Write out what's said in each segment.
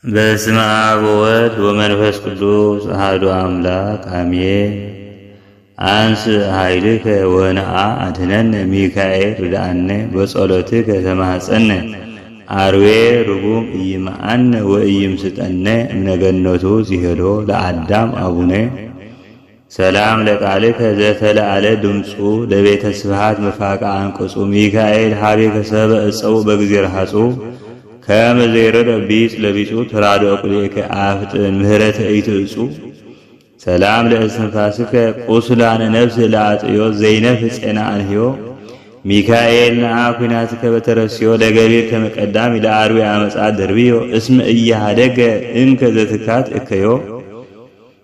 በስመ አብ ወወልድ ወመንፈስ ቅዱስ አሐዱ አምላክ አሜን። አንሥእ ኃይልከ ወነዓ አድኅነነ ሚካኤል ርድአነ በጸሎትከ ተማኅፀነ አርዌ ርጉም ኢይምአነ ወኢይምስጠነ እምነገነቱ ዚሄሎ ለአዳም አቡነ። ሰላም ለቃልከ ዘተለዓለ ድምፁ ለቤተ ስብሃት መፋቃ አንቅጹ ሚካኤል ሀቤከ ሰበ እፀው በጊዜ ረሃጹ ከመ ዘይረደ ቢጽ ለቢጹ ተራድኦ ቁልኤከ አፍጥን ምህረተ ኢትእጹ። ሰላም ለእስትንፋስከ ቁስላነ ነፍስ ለአጥዮ ዘይነፍ ጼና አንህዮ ሚካኤል ነአ ኩናትከ በተረስዮ ለገቢር ከመቀዳሚ ለአርዌ አመፃ ደርብዮ እስመ እያሃደገ እንከ ዘትካት እከዮ።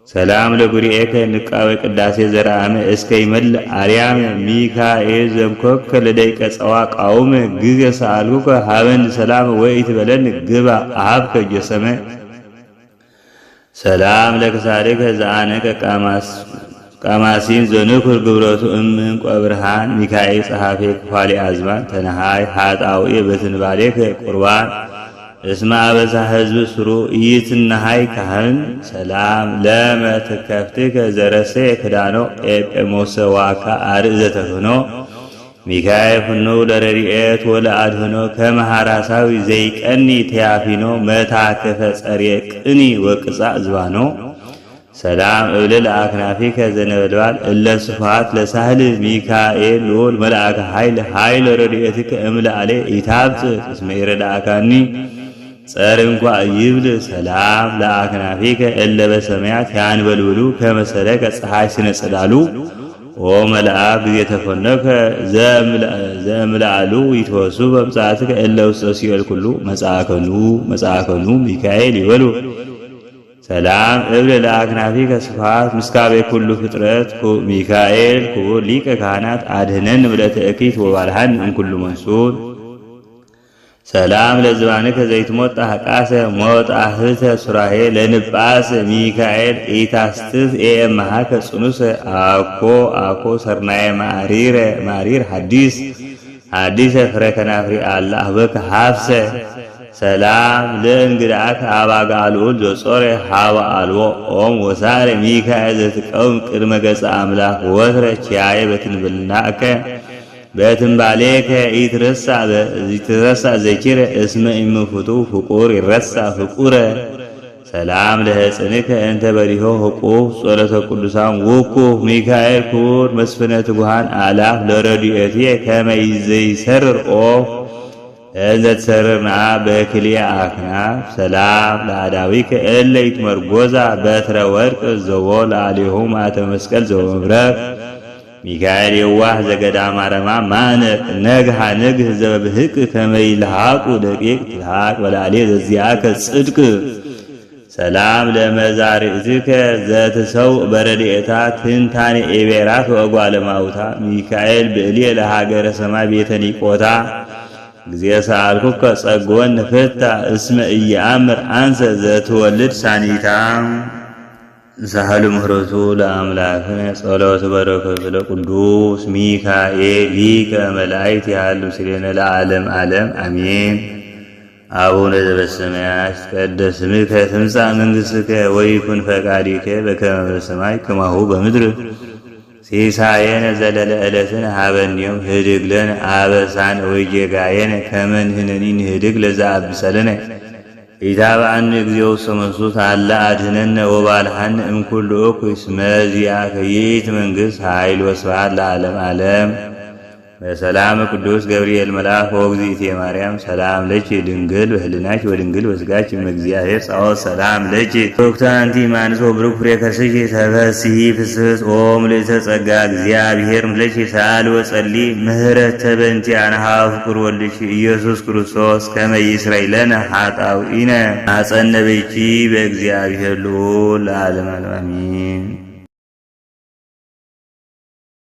ሰላም ለጉርኤከ ንቃወ ቅዳሴ ዘረአመ እስከ ይመልእ አርያም ሚካኤል ዘምኮከ ለደቂቀ ጸዋ ቃውመ ግዜ ሰአልኩከ ሀበን ሰላም ወኢትበለን ግባ አሃብከ ጀሰመ። ሰላም ለክሳድከ ዘአነቀ ቃማሲን ዘንኩር ግብረቱ እምንቆ ብርሃን ሚካኤል ጸሐፌ ክፋሊ አዝማን ተነሃይ ኃጣውኤ በትንባሌከ ቁርባን እስመ አበሳ ህዝብ ስሩ ኢይትነሃይ ካህን። ሰላም ለመትከፍትከ ዘረሴ ክዳኖ ኤጴሞሰ ዋካ አርእ ዘተፍኖ ሚካኤል ፍኑ ለረድኤት ወለአድህኖ ከመሃራሳዊ ዘይቀኒ ተያፊኖ መታከፈ ጸርየ ቅኒ ወቅጻእ ዝባኖ። ሰላም እብል ለአክናፊከ ዘነበልባል እለ ስፋት ለሳህል ሚካኤል ልዑል መልአከ ኃይል ኃይል ረድኤትከ እምለአሌ ኢታብጽ እስመ ይረዳእካኒ ጸር እንኳ ይብል። ሰላም ለአክናፊከ እለ በሰማያት ያንበልብሉ ከመሰረቀ ፀሐይ ስነ ጽዳሉ ኦ መልአክ ጊዜ ተፈነከ ዘእምላሉ ይትወሱ በምጽአትከ እለ ውስተ ሲኦል ኩሉ መጽአከኑ መጽአከኑ ሚካኤል ይበሉ። ሰላም እብል ለአክናፊከ ስፋት ምስካቤ ኩሉ ፍጥረት ሚካኤል ክቡር ሊቀ ካህናት አድህነን ምለተ እኪት ወባልሃን እምኩሉ መንሱር። ሰላም ለዝባንከ ዘይትሞጣ ቃሰ ሞጣህተ ሱራሄ ለንጳስ ሚካኤል ኢታስትፍ ኤምሃከ ጽኑሰ አኮ አኮ ሰርናየ ማሪረ ማሪር ሐዲስ ሐዲሰ ፍረ ከናፍሪ አላ አህበከ ሀፍሰ። ሰላም ለእንግድዓከ አባጋ ልዑል ዘጾረ ሃበ አልቦ ኦም ወሳረ ሚካኤል ዘትቀውም ቅድመ ገጸ አምላክ ወትረ ኪያየ በትንብልናከ በትንባሌከ ይትረሳ ዘኪረ እስመ ኢምፍቱ ፍቁር ይረሳ ፍቁረ። ሰላም ለህፅንከ እንተ በሪሆ ህቁፍ ጸሎተ ቅዱሳን ውኩፍ ሚካኤል ክቡር መስፍነ ትጉሃን አላፍ ለረድኤትየ ከመ ዘይሰርር ኦ እንዘ ትሰርር ንዓ በክልኤ አክናፍ። ሰላም ለአዳዊከ እለ ይትመርጎዛ በትረ ወርቅ ዘቦ ለአሌሁ ማእተ መስቀል ዘወመብረቅ ሚካኤል የዋህ ዘገዳም አረማ ማነቅ ነግሃ ንግህ ዘበብህቅ ከመይልሃቁ ደቂቅ ትልሃቅ በላሌ ዘዚአከ ጽድቅ። ሰላም ለመዛርእትከ ዘትሰው በረድኤታ ትንታኔ ኤቤራት ወእጓለ ማውታ ሚካኤል ብእልየ ለሃገረ ሰማይ ቤተ ኒቆታ ጊዜ ሰአልኩከ ጸግወን ንፍታ እስመ ኢየአምር አንሰ ዘትወልድ ሳኒታ። ሳህሉ ምህረቱ ለአምላክነ ጸሎቱ በረከቱ ለቅዱስ ሚካኤል ሊቀ መላእክት ያሉ ምስሌነ ለዓለም ዓለም አሜን። አቡነ ዘበሰማያት ይትቀደስ ስምከ ትምጻእ መንግሥትከ ወይኩን ፈቃዲከ በከመ በሰማይ ከማሁ በምድር። ሲሳየነ ዘለለ ዕለትነ ሀበነ ዮም ህድግ ለነ አበሳነ ወጌጋየነ ከመ ንሕነኒ ንህድግ ለዘአብሰለነ ኢታብአነ እግዚኦ ውስተ መንሱት አላ አድኅነነ ወባልሐነ እምኩሉ እኩይ እስመ ዚአከ ይእቲ መንግሥት ኃይል ወስብሐት ለዓለመ ዓለም። በሰላም ቅዱስ ገብርኤል መልአክ ወእግዝእትየ ማርያም ሰላም ለኪ ድንግል በህሊናኪ ወድንግል በሥጋኪ እመ እግዚአብሔር ጸባኦት ሰላም ለኪ ቡርክት አንቲ እምአንስት ወቡሩክ ፍሬ ከርሥኪ ተፈሥሒ ፍስሕት ኦ ምልዕተ ጸጋ እግዚአብሔር ምስሌኪ ሰአሊ ወጸልዪ ምህረተ በእንቲአነ ኀበ ፍቁር ወልድኪ ኢየሱስ ክርስቶስ ከመ ይስረይ ለነ ኃጣውኢነ። አጸነ በይኪ በእግዚአብሔር ልዑል ለዓለመ ዓለም አሜን።